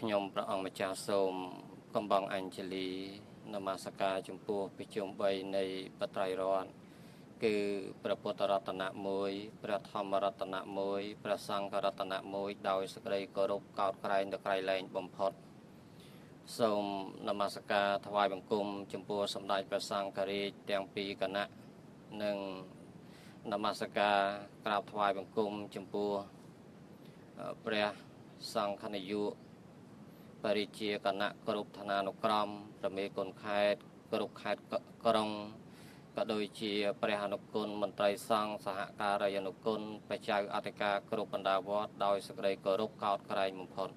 ខ្ញុំព្រះអង្គម្ចាស់សូមកំបងអញ្ជលីនមស្ការចំពោះប្រជុំ3នៃបត្រៃរតន៍គឺព្រះពុទ្ធរតនៈ1ព្រះធម្មរតនៈ1ព្រះសង្ឃរតនៈ1ដោយសេចក្តីគោរពកោតក្រែងដល់ក្រៃលែងបំផុតសូមនមស្ការថ្វាយបង្គំចំពោះសម្ដេចព្រះសង្ឃរាជទាំងពីរគណៈនិងនមស្ការក្រាបថ្វាយបង្គំចំពោះព្រះសង្ឃនាយកបរិជាគណៈគ្រប់ឋានានុក្រមព្រះមេគុណខេត្តគ្រប់ខេត្តក្រុងក៏ដូចជាព្រះអនុគុណមន្ត្រីសង្ឃសហការីអនុគុណបច្ចៅអធិការគ្រប់បណ្ដាវត្តដោយសេចក្តីគោរពកោតក្រែងបំផុត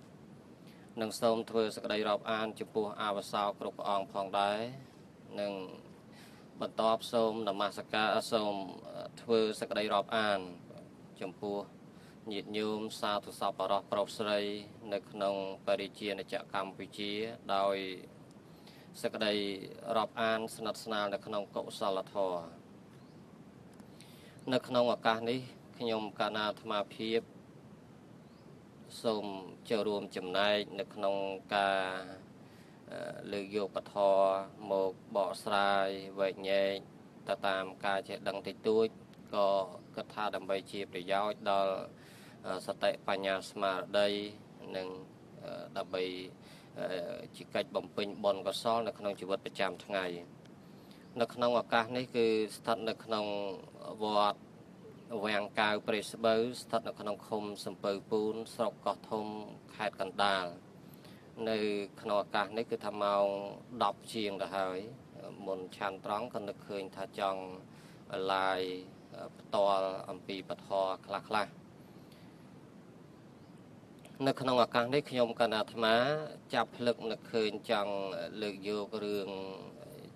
និងសូមធ្វើសេចក្តីរាប់អានចំពោះអាវសោគ្រប់ព្រះអង្គផងដែរនិងបន្ទាប់សូមនមស្ការសូមធ្វើសេចក្តីរាប់អានចំពោះញាតិញោមសាធុសប្បុរសប្រុសស្រីនៅក្នុងបរិជាណាចក្រកម្ពុជាដោយសេចក្តីរាប់អានស្និទ្ធស្នាលនៅក្នុងកុសលធម៌នៅក្នុងឱកាសនេះខ្ញុំកណាអាត្មាភាពសូមចូលរួមចំណែកនៅក្នុងការលើកយកពធមកបកស្រាយវែកញែកទៅតាមការចេះដឹងតិចតួចក៏គិតថាដើម្បីជាប្រយោជន៍ដល់សតិបញ្ញាស្មារតីនិងដើម្បីជាកិច្ចបំពេញបុណ្យកុសលនៅក្នុងជីវិតប្រចាំថ្ងៃនៅក្នុងឱកាសនេះគឺស្ថិតនៅក្នុងវត្តវាំងកៅព្រៃស្បូវស្ថិតនៅក្នុងឃុំសំពៅពូនស្រុកកោះធំខេត្តកណ្ដាលនៅក្នុងឱកាសនេះគឺថាម៉ោង10ជាងទៅហើយមុនឆាន់ត្រង់ក៏នឹកឃើញថាចង់ឡាយផ្ទាល់អំពីពធខ្លះខ្លះនៅក្នុងឱកាសនេះខ្ញុំកណ្ណាអាត្មាចាប់ភ្លឹកនឹកឃើញចង់លើកយករឿង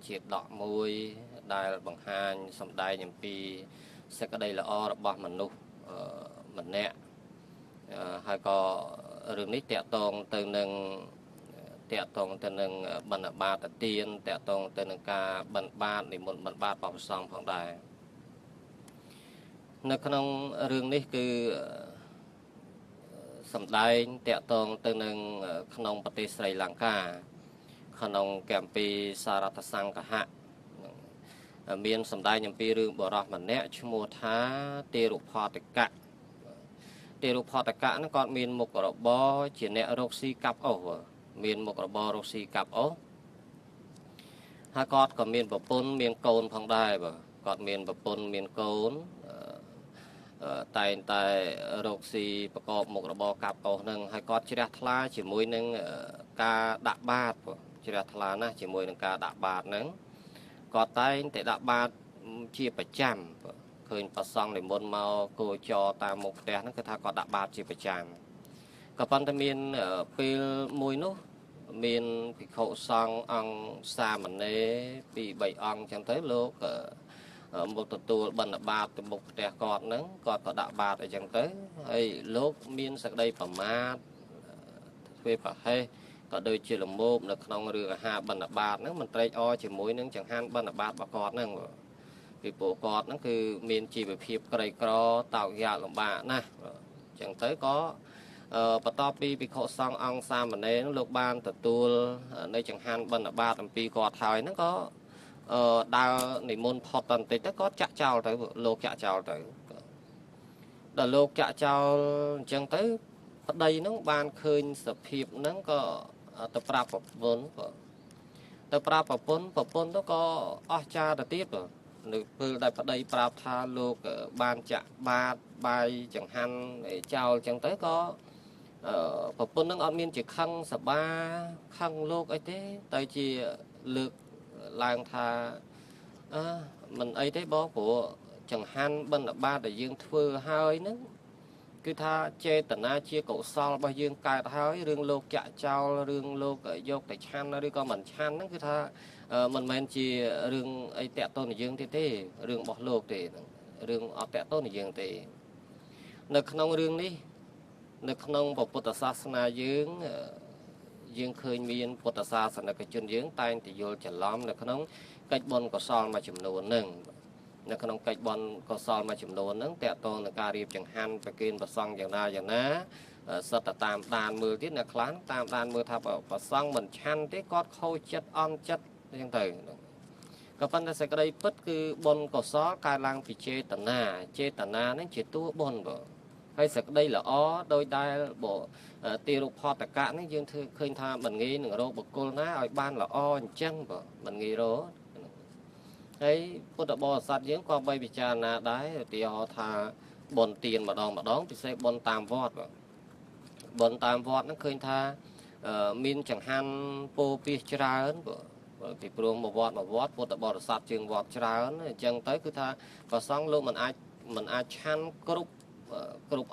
ជាដកមួយដែលបង្ហាញសម្ដែងអំពីសេចក្តីល្អរបស់មនុស្សម្នាក់ហើយក៏រឿងនេះតាក់ទងទៅនឹងបណ្ឌបាតទានតាក់ទងទៅនឹងការបណ្ឌបាតនិមន្តបណ្ឌបាតរបស់ព្រះសង្ឃផងដែរនៅក្នុងរឿងនេះគឺសម្ដែងតាក់ទងទៅនឹងក្នុងប្រទេសស្រីលង្កាក្នុងកម្ពីសារថសង្ឃហៈមានសម្ដែងអំពីរឿងបុរសម្នាក់ឈ្មោះថាទេរុផតកៈទេរុផតកៈហ្នឹងគាត់មានមុខរបរជាអ្នករកស៊ីកាប់អុសមានមុខរបររកស៊ីកាប់អុសហើយគាត់ក៏មានប្រពន្ធមានកូនផងដែរបាទគាត់មានប្រពន្ធមានកូនតែងតែរកស៊ីប្រកបមុខរបរកាប់អុសហ្នឹងហើយគាត់ជ្រះថ្លាជាមួយនឹងការដាក់បាតជ្រះថ្លាណាស់ជាមួយនឹងការដាក់បាតហ្នឹងគាត់តែងតែដាក់បាតជាប្រចាំឃើញប្រសង់និមន្តមកគោចរតាមមុខផ្ទះហ្នឹងគឺថាគាត់ដាក់បាតជាប្រចាំក៏ប៉ុន្តែមានពេលមួយនោះមានភិក្ខុសង្ឃអង្គសាមណេរពី3អង្គចឹងទៅលោកមកទទួលបណ្ឌបាតទៅមុខផ្ទះគាត់ហ្នឹងគាត់ក៏ដាក់បាតអីចឹងទៅហើយលោកមានសេចក្តីប្រមាទធ្វើប្រហែសក៏ដូចជាលមោបនៅក្នុងរឿងអាហារបណ្ឌបាតហ្នឹងមិនត្រេកអរជាមួយនឹងចង្ហាន់បណ្ឌបាតរបស់គាត់ហ្នឹងពីព្រោះគាត់ហ្នឹងគឺមានជីវភាពក្រីក្រតោកយ៉ាកលំបាកណាស់ចឹងទៅក៏បន្ទាប់ពីភិក្ខុសង្ឃអង្គសាមណេរលោកបានទទួលនៅចង្ហាន់បណ្ឌបាតអំពីគាត់ហើយហ្នឹងក៏ដើរនិមន្តផុតបន្តិចទៅគាត់ចាក់ចោលទៅលោកចាក់ចោលទៅដល់លោកចាក់ចោលអញ្ចឹងទៅប្តីហ្នឹងបានឃើញសភាពហ្នឹងក៏ទៅប្រាប់ប្រពន្ធទៅប្រាប់ប្រពន្ធប្រពន្ធទៅក៏អស់ចាទៅទៀតនៅពេលដែលប្តីប្រាប់ថាលោកបានចាក់បាតបាយចង្ហាន់ចោលអញ្ចឹងទៅក៏ប្រពន្ធនឹងអត់មានជាខឹងសបាខឹងលោកអីទេទៅជាលើកឡើងថាអើមិនអីទេបងព្រោះចង្ហាន់បណ្ឌបាតដែលយើងធ្វើហើយហ្នឹងគឺថាចេតនាជាកុសលរបស់យើងកើតហើយរឿងលោកចាក់ចោលរឿងលោកយកទៅឆាន់ឬក៏មិនឆាន់ហ្នឹងគឺថាមិនមែនជារឿងអីតាក់ទងនឹងយើងទេទេរឿងរបស់លោកទេហ្នឹងរឿងអត់តាក់ទងនឹងយើងទេនៅក្នុងរឿងនេះនៅក្នុងពុទ្ធសាសនាយើងយើងឃើញមានពុទ្ធសាសនិកជនយើងតែងតែយល់ច្រឡំនៅក្នុងកិច្ចបុណ្យកុសលមួយចំនួនហ្នឹងនៅក្នុងកិច្ចបុណ្យកុសលមួយចំនួនហ្នឹងតាក់ទងនឹងការរៀបចង្ហាន់ប្រគេនព្រះសង្ឃយ៉ាងណាយ៉ាងណា សិតតែតាមដានមើលទៀតអ្នកខ្លះតាមដានមើលថាប្រសង់មិនឆាន់ទេគាត់ខូចចិត្តអន់ចិត្តអញ្ចឹងទៅក៏ប៉ុន្តែសេចក្តីពិតគឺបុណ្យកុសលកើតឡើងពីចេតនាចេតនាហ្នឹងជាតួបុណ្យបងហើយសេចក្តីល្អដោយដែលបើទារុផតកៈហ្នឹងយើងធ្វើឃើញថាមិនងាយនឹងរកបុគ្គលណាឲ្យបានល្អអញ្ចឹងបងមិនងាយរកហើយពុទ្ធបរិស័ទយើងក៏បីពិចារណាដែរឧទាហរណ៍ថាបុណ្យទានម្ដងម្ដងពិសេសបុណ្យតាមវត្តបងបុណ្យតាមវត្តហ្នឹងឃើញថាមានចង្ហាន់ពោពីសច្រើនបងពីព្រោះមួយវត្តមួយវត្តពុទ្ធបរិស័ទជើងវត្តច្រើនអញ្ចឹងទៅគឺថាព្រះសង្ឃលោកមិនអាចឆាន់គ្រប់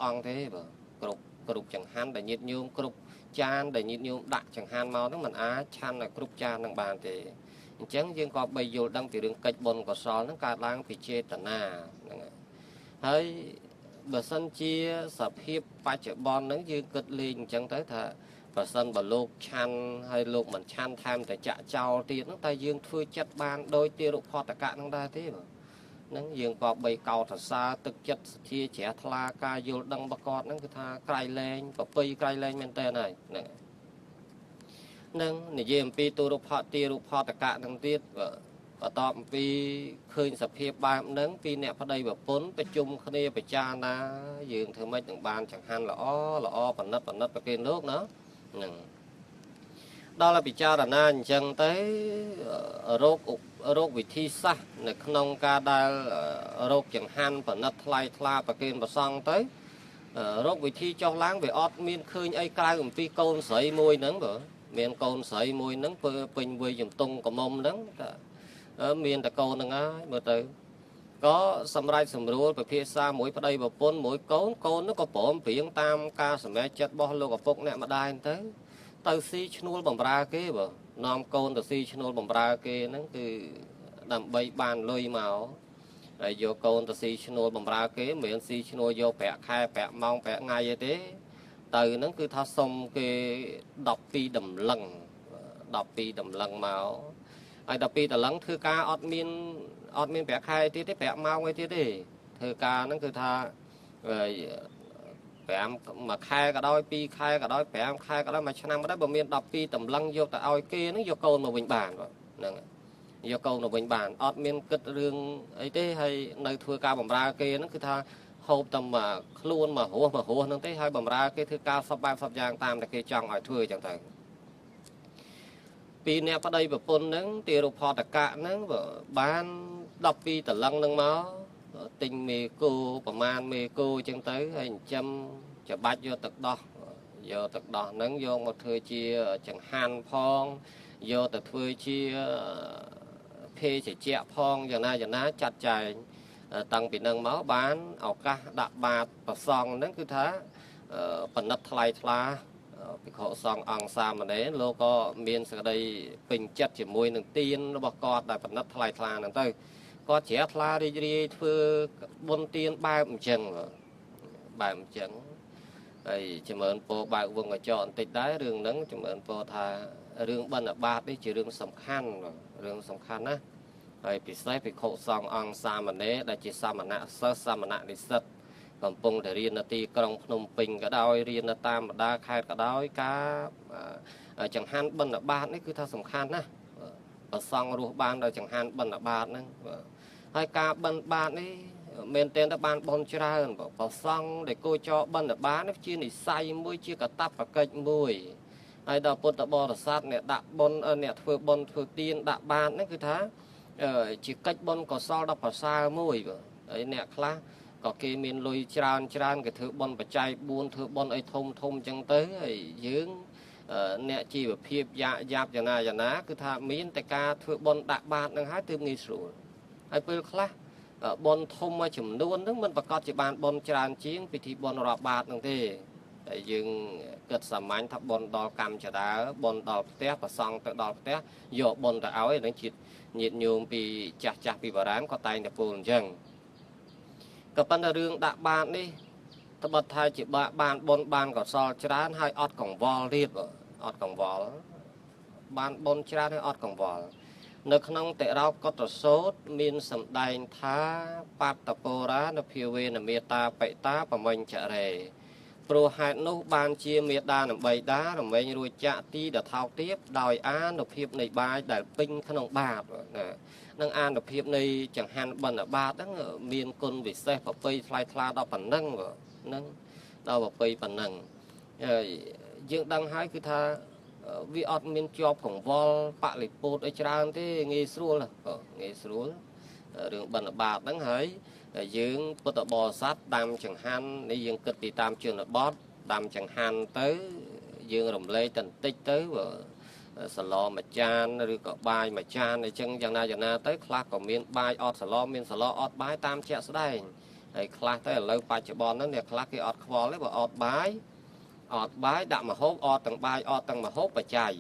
អង្គទេបងគ្រប់ចង្ហាន់ដែលញាតិញោមគ្រប់ចានដែលញាតិញោមដាក់ចង្ហាន់មកហ្នឹងមិនអាចឆាន់ឲ្យគ្រប់ចានហ្នឹងបានទេអញ្ចឹងយើងក៏បីយល់ដឹងពីរឿងកិច្ចបុណ្យកុសលហ្នឹងកើតឡើងពីចេតនាហ្នឹងហើយបើសិនជាសភាពបច្ចុប្បន្នហ្នឹងយើងគិតលេងអញ្ចឹងទៅថាបើសិនបើលោកឆាន់ហើយលោកមិនឆាន់ថែមតែចាក់ចោលទៀតហ្នឹងតែយើងធ្វើចិត្តបានដោយទារុផតកៈហ្នឹងដែរទេបងហ្នឹងយើងក៏បីកោតសរសើរទឹកចិត្តសទ្ធាជ្រះថ្លាការយល់ដឹងរបស់គាត់ហ្នឹងគឺថាក្រៃលែងប្រពៃក្រៃលែងមែនតើហើយហ្នឹងនឹងនិយាយអំពីទូរុផទារុផតកៈហ្នឹងទៀតបន្ទាប់អំពីឃើញសភាពបែបហ្នឹងពីអ្នកប្តីប្រពន្ធប្រជុំគ្នាពិចារណាយើងធ្វើម៉េចនឹងបានចង្ហាន់ល្អល្អប៉និតប៉និតប្រគេនលោកណាហ្នឹងដល់ពិចារណាអញ្ចឹងទៅរោគវិធីសាស្ត្រនៅក្នុងការដែលរោគចង្ហាន់ប៉និតថ្លៃថ្លាប្រគេនប្រសង់ទៅរោគវិធីចុះឡើងវាអត់មានឃើញអីក្រៅអំពីកូនស្រីមួយហ្នឹងបើមានកូនស្រីមួយហ្នឹងពេញវ័យជំទង់កមុំហ្នឹងមានតែកូនហ្នឹងហើយមើលទៅក៏សម្រេចសម្រួលពិភាក្សាមួយប្តីប្រពន្ធមួយកូនកូននោះក៏ព្រមព្រៀងតាមការសម្រេចចិត្តរបស់លោកឪពុកអ្នកម្ដាយទៅទៅស៊ីឈ្នួលបំរើគេបើនាំកូនទៅស៊ីឈ្នួលបំរើគេហ្នឹងគឺដើម្បីបានលុយមកហើយយកកូនទៅស៊ីឈ្នួលបំរើគេមិនមែនស៊ីឈ្នួលយកប្រាក់ខែប្រាក់ម៉ោងប្រាក់ថ្ងៃអីទេទៅហ្នឹងគឺថាសុំគេ12តម្លឹង12តម្លឹងមកហើយ12តម្លឹងធ្វើការអត់មានប្រាក់ខែទៀតទេប្រាក់ម៉ោងអីទៀតទេធ្វើការហ្នឹងគឺថា5មួយខែក៏ដោយ2ខែក៏ដោយ5ខែក៏ដោយមួយឆ្នាំក៏ដោយបើមាន12តម្លឹងយកទៅឲ្យគេហ្នឹងយកកូនមកវិញបានហ្នឹងយកកូនមកវិញបានអត់មានគិតរឿងអីទេហើយនៅធ្វើការបម្រើគេហ្នឹងគឺថាហូបតែមកខ្លួនមករស់ហ្នឹងទេហើយបម្រើគេធ្វើការសពបែបសពយ៉ាងតាមតែគេចង់ឲ្យធ្វើអញ្ចឹងទៅពីអ្នកប្តីប្រពន្ធហ្នឹងទារុផតកៈហ្នឹងបាន12តម្លឹងហ្នឹងមកទិញមេគោប្រមាណមេគោអញ្ចឹងទៅហើយចិញ្ចឹមច្បាច់យកទឹកដោះយកទឹកដោះហ្នឹងយកមកធ្វើជាចង្ហាន់ផងយកទៅធ្វើជាភេសជ្ជៈផងយ៉ាងណាយ៉ាងណាចាត់ចែងតាំងពីនឹងមកបានឱកាសដាក់បាតប្រសង់ហ្នឹងគឺថាប៉និតថ្លៃថ្លាភិក្ខុសង្ឃអង្គសាមណេរលោកក៏មានសេចក្តីពេញចិត្តជាមួយនឹងទានរបស់គាត់ដែលប៉និតថ្លៃថ្លាហ្នឹងទៅគាត់ជ្រះថ្លារីករាយធ្វើបុណ្យទានបែបអញ្ចឹងបែបអញ្ចឹងហើយចម្រើនពរបើកវងកញ្ចក់បន្តិចដែររឿងហ្នឹងចម្រើនពរថារឿងបិណ្ឌបាតនេះជារឿងសំខាន់រឿងសំខាន់ណាស់ហើយពិសេសភិក្ខុសង្ឃអង្គសាមណេរដែលជាសាមណសិស្សសាមណនិស្សិតកំពុងតែរៀននៅទីក្រុងភ្នំពេញក៏ដោយរៀននៅតាមបណ្ដាខេត្តក៏ដោយការចង្ហាន់បិណ្ឌបាតនេះគឺថាសំខាន់ណាស់ប្រសង់រស់បានដោយចង្ហាន់បិណ្ឌបាតហ្នឹងហើយការបិណ្ឌបាតនេះមែនទែនទៅបានបុណ្យច្រើនប្រសង់ដែលគោចរបិណ្ឌបាតនេះជានិស័យមួយជាកតបកិច្ចមួយហើយដល់ពុទ្ធបរិស័ទអ្នកដាក់បុណ្យអ្នកធ្វើបុណ្យធ្វើទានដាក់បាតហ្នឹងគឺថាជាកិច្ចបុណ្យកុសលដ៏ប្រសើរមួយហើយអ្នកខ្លះក៏គេមានលុយច្រើនច្រើនគេធ្វើបុណ្យបច្ច័យ4ធ្វើបុណ្យអីធំធំអញ្ចឹងទៅហើយយើងអ្នកជីវភាពយ៉ាប់យ៉ាងណាយ៉ាងណាគឺថាមានតែការធ្វើបុណ្យដាក់បាតហ្នឹងហើយទើបងាយស្រួលហើយពេលខ្លះបុណ្យធំមួយចំនួនហ្នឹងមិនប្រកាសជាបានបុណ្យច្រើនជាងពិធីបុណ្យរាប់បាតហ្នឹងទេតែយើងគិតសាមញ្ញថាបុណ្យដល់កម្មចដើបុណ្យដល់ផ្ទះប្រសង់ទៅដល់ផ្ទះយកបុណ្យទៅឲ្យហ្នឹងជាតិញាតិញោមពីចាស់ចាស់ពីបារាំងក៏តែងតែពោលអញ្ចឹងក៏ប៉ុន្តែរឿងដាក់បាតនេះត្បិតថាជាបានបុណ្យបានកុសលច្រើនហើយអត់កង្វល់ទៀតអត់កង្វល់បានបុណ្យច្រើនហើយអត់កង្វល់នៅក្នុងតិរោកុត្តសោតមានសម្ដែងថាបត្តពរានភាវេនមេតាបិតាបមញ្ចរេ ព្រោះហេតុនោះបានជាមេដានិងបៃតារមែងរួចចាក់ទីដ៏ថោកទាបដោយអានុភាពនៃបាយដែលពេញក្នុងបាតណានឹងអានុភាពនៃចង្ហាន់បិណ្ឌបាតហ្នឹងមានគុណវិសេសប្រពៃថ្លៃថ្លាដល់ប៉ុណ្ណឹងហ្នឹងដល់ប្រពៃប៉ុណ្ណឹងហើយយើងដឹងហើយគឺថាវាអត់មានជាប់កង្វល់បលិពោតអីច្រើនទេងាយស្រួលងាយស្រួលរឿងបិណ្ឌបាតហ្នឹងហើយយើងពុទ្ធបរិស័ទដាំចង្ហាន់នេះយើងគិតពីតាមជនបទដាំចង្ហាន់ទៅយើងរំលែកតន្តិចទៅសឡមួយចានឬក៏បាយមួយចានអញ្ចឹងយ៉ាងណាយ៉ាងណាទៅខ្លះក៏មានបាយអត់សឡមានសឡអត់បាយតាមជាក់ស្ដែងហើយខ្លះទៅឥឡូវបច្ចុប្បន្នហ្នឹងអ្នកខ្លះគេអត់ខ្វល់ទេបើអត់បាយអត់បាយដាក់ម្ហូបអត់ទាំងបាយអត់ទាំងម្ហូបបច្ច័យ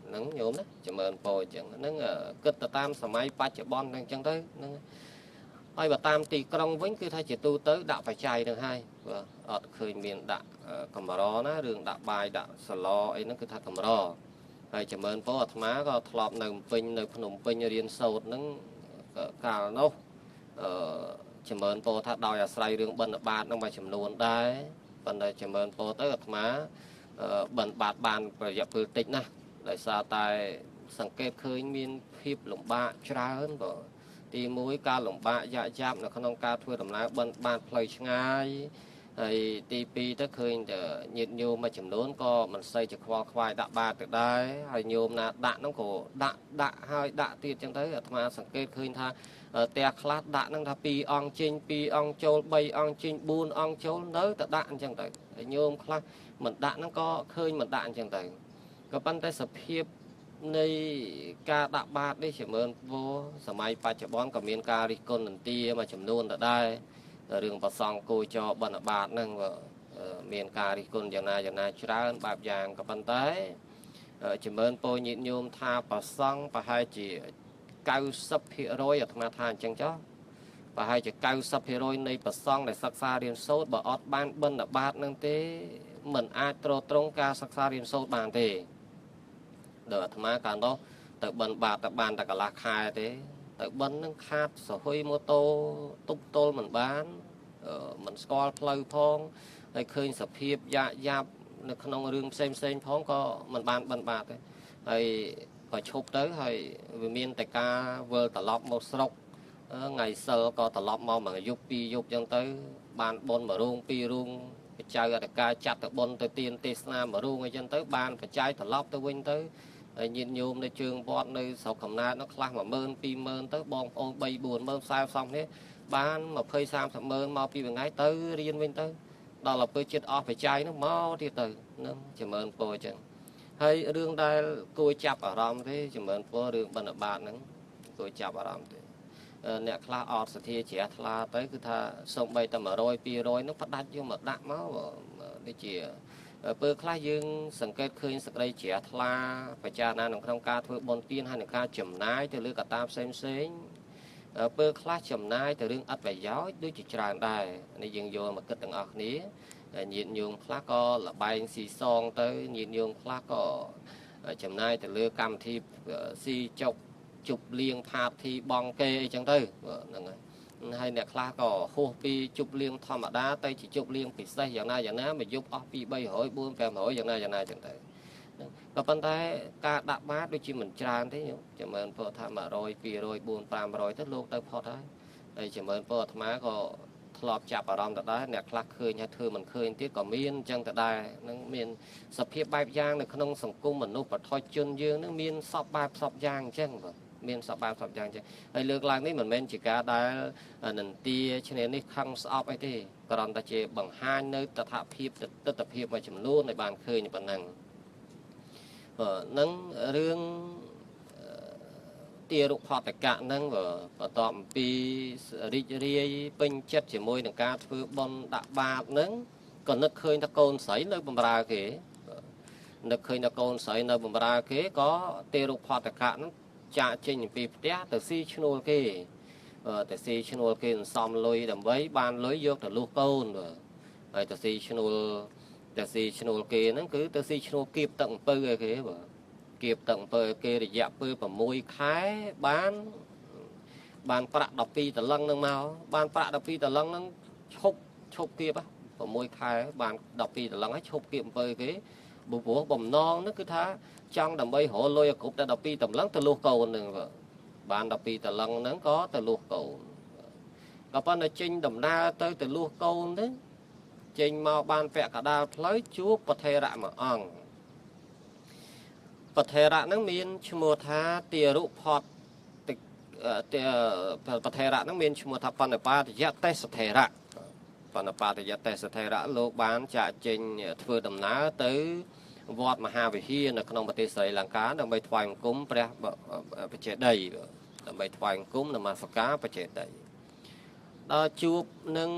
ហ្នឹងញោមណាចម្រើនពរអញ្ចឹងហ្នឹងគិតទៅតាមសម័យបច្ចុប្បន្នហ្នឹងអញ្ចឹងទៅហ្នឹងហើយបើតាមទីក្រុងវិញគឺថាជាទូទៅដាក់បច្ច័យហ្នឹងហើយបាទអត់ឃើញមានដាក់កម្រណារឿងដាក់បាយដាក់សឡអីហ្នឹងគឺថាកម្រហើយចម្រើនពរអាត្មាក៏ធ្លាប់នៅពេញនៅភ្នំពេញរៀនសូត្រហ្នឹងកាលនោះចម្រើនពរថាដោយអាស្រ័យរឿងបិណ្ឌបាតហ្នឹងមួយចំនួនដែរប៉ុន្តែចម្រើនពរទៅអាត្មាបិណ្ឌបាតបានរយៈពេលតិចណាស់ដោយសារតែសង្កេតឃើញមានភាពលំបាកច្រើនបើទី1ការលំបាកយ៉ាក់យ៉ាប់នៅក្នុងការធ្វើដំណើរបិណ្ឌបាតផ្លូវឆ្ងាយហើយទី2ទៅឃើញតែញាតិញោមមួយចំនួនក៏មិនសូវជាខ្វល់ខ្វាយដាក់បាតទៅដែរហើយញោមណាដាក់ហ្នឹងក៏ដាក់ហើយដាក់ទៀតចឹងទៅអាត្មាសង្កេតឃើញថាផ្ទះខ្លះដាក់ហ្នឹងថា2អង្គចេញ2អង្គចូល3អង្គចេញ4អង្គចូលនៅតែដាក់អញ្ចឹងទៅហើយញោមខ្លះមិនដាក់ហ្នឹងក៏ឃើញមិនដាក់អញ្ចឹងទៅក៏ប៉ុន្តែសភាពនៃការដាក់បាតនេះចម្រើនពរសម័យបច្ចុប្បន្នក៏មានការរិះគន់នន្ទាមួយចំនួនទៅដែររឿងប្រសង់គោចរបិណ្ឌបាតហ្នឹងមានការរិះគន់យ៉ាងណាយ៉ាងណាច្រើនបែបយ៉ាងក៏ប៉ុន្តែចម្រើនពរញាតិញោមថាប្រសង់ប្រហែលជា90%អាត្មាថាអញ្ចឹងចុះប្រហែលជា90%នៃប្រសង់ដែលសិក្សារៀនសូត្របើអត់បានបិណ្ឌបាតហ្នឹងទេមិនអាចទ្រទ្រង់ការសិក្សារៀនសូត្របានទេដល់អាត្មាកាលនោះទៅបិណ្ឌបាតទៅបានតែកន្លះខែទេទៅបិណ្ឌនឹងខាតសហុយម៉ូតូទប់ទល់មិនបានមិនស្គាល់ផ្លូវផងហើយឃើញសភាពយ៉ាក់យ៉ាប់នៅក្នុងរឿងផ្សេងផ្សេងផងក៏មិនបានបិណ្ឌបាតទេហើយក៏ឈប់ទៅហើយវាមានតែការវិលត្រឡប់មកស្រុកថ្ងៃសិលក៏ត្រឡប់មកមួយយប់ពីរយប់ចឹងទៅបានបុណ្យមួយរូងពីររូងបច្ច័យអធិការចាត់ទៅបុណ្យទៅទានទេសនាមួយរូងអីចឹងទៅបានបច្ច័យត្រឡប់ទៅវិញទៅហើយញាតិញោមនៅជើងវត្តនៅស្រុកកំណើតនោះខ្លះ10000 20000ទៅបងប្អូន3 40000ខ្សែផ្សំគ្នាបាន20 30ម៉ឺនមកពីថ្ងៃទៅរៀនវិញទៅដល់ទៅពេលចិត្តអស់បច្ច័យនោះមកទៀតទៅនឹងចម្រើនពរអញ្ចឹងហើយរឿងដែលគួរចាប់អារម្មណ៍ទេចម្រើនពររឿងបិណ្ឌបាតហ្នឹងគួរចាប់អារម្មណ៍ទេអ្នកខ្លះអត់សទ្ធាជ្រះថ្លាទៅគឺថាសំបីតែ100 200ហ្នឹងផ្ដាច់យកមកដាក់មកដូចជាពេលខ្លះយើងសង្កេតឃើញសក្តីជ្រះថ្លាពិចារណានៅក្នុងការធ្វើបុណ្យទានហើយនឹងការចំណាយទៅលើកត្តាផ្សេងផ្សេងពេលខ្លះចំណាយទៅរឿងអត់ប្រយោជន៍ដូចជាច្រើនដែរនេះយើងយកមកគិតទាំងអស់គ្នាញាតិញោមខ្លះក៏លបែងស៊ីសងទៅញាតិញោមខ្លះក៏ចំណាយទៅលើកម្មវិធីស៊ីចុកជប់លៀងផាធីបងគេអីចឹងទៅហ្នឹងហើយហើយអ្នកខ្លះក៏ហួសពីជប់លៀងធម្មតាទៅជាជប់លៀងពិសេសយ៉ាងណាយ៉ាងណាមកយប់អស់2 300 4 500យ៉ាងណាយ៉ាងណាចឹងទៅក៏ប៉ុន្តែការដាក់បាតដូចជាមិនច្រើនទេញោមចម្រើនពរថា100 200 4 500ទៅលោកទៅផុតហើយហើយចម្រើនពរអាត្មាក៏ធ្លាប់ចាប់អារម្មណ៍ទៅដែរអ្នកខ្លះឃើញហើយធ្វើមិនឃើញទៀតក៏មានអញ្ចឹងទៅដែរនឹងមានសភាពបែបយ៉ាងនៅក្នុងសង្គមមនុស្សបឋមជនយើងនឹងមានសពបែបសពយ៉ាងអញ្ចឹងបាទមានសពបែបសពយ៉ាងអញ្ចឹងហើយលើកឡើងនេះមិនមែនជាការដែលនន្ទាឈ្នានេះខឹងស្អប់អីទេគ្រាន់តែជាបង្ហាញនៅតថភាពទិដ្ឋភាពមួយចំនួនឲ្យបានឃើញប៉ុណ្ណឹងនឹងរឿងទារុផតកៈហ្នឹងបន្ទាប់អំពីរីករាយពេញចិត្តជាមួយនឹងការធ្វើបុណ្យដាក់បាតហ្នឹងក៏នឹកឃើញថាកូនស្រីនៅបម្រើគេនឹកឃើញថាកូនស្រីនៅបម្រើគេក៏ទារុផតកៈហ្នឹងចាក់ចេញពីផ្ទះទៅស៊ីឈ្នួលគេទៅស៊ីឈ្នួលគេសន្សំលុយដើម្បីបានលុយយកទៅលួសកូនហើយទៅស៊ីឈ្នួលគេហ្នឹងគឺទៅស៊ីឈ្នួលគៀបទឹកអំពៅឲ្យគេបាទគៀបទឹកអំពៅឲ្យគេរយៈពេល6ខែបានប្រាក់12តលឹងហ្នឹងមកបានប្រាក់12តលឹងហ្នឹងឈប់គៀប 6ខែបាន12តឡឹងហើយឈប់គៀបអំពើគេព្រោះបំណងហ្នឹងគឺថាចង់ដើម្បីរកលុយឲ្យគ្រប់តែ12តម្លឹងទៅលុះកូនហ្នឹងបាន12តឡឹងហ្នឹងក៏ទៅលុះកូនក៏ប៉ុន្តែចេញដំណើរទៅលុះកូនហ្នឹងចេញមកបានពាក់កដាលផ្លូវជួបពធេរៈមួយអង្គពធេរៈហ្នឹងមានឈ្មោះថាទារុផតពធេរៈហ្នឹងមានឈ្មោះថាបណ្ឌបាតយទេសធេរៈបណ្ឌបាតយទេសធេរៈលោកបានចាកចេញធ្វើដំណើរទៅវត្តមហាវិហារនៅក្នុងប្រទេសស្រីលង្កាដើម្បីថ្វាយបង្គំព្រះបច្ចេតីដើម្បីថ្វាយបង្គំនមស្ការបច្ចេតីដល់ជួបនឹង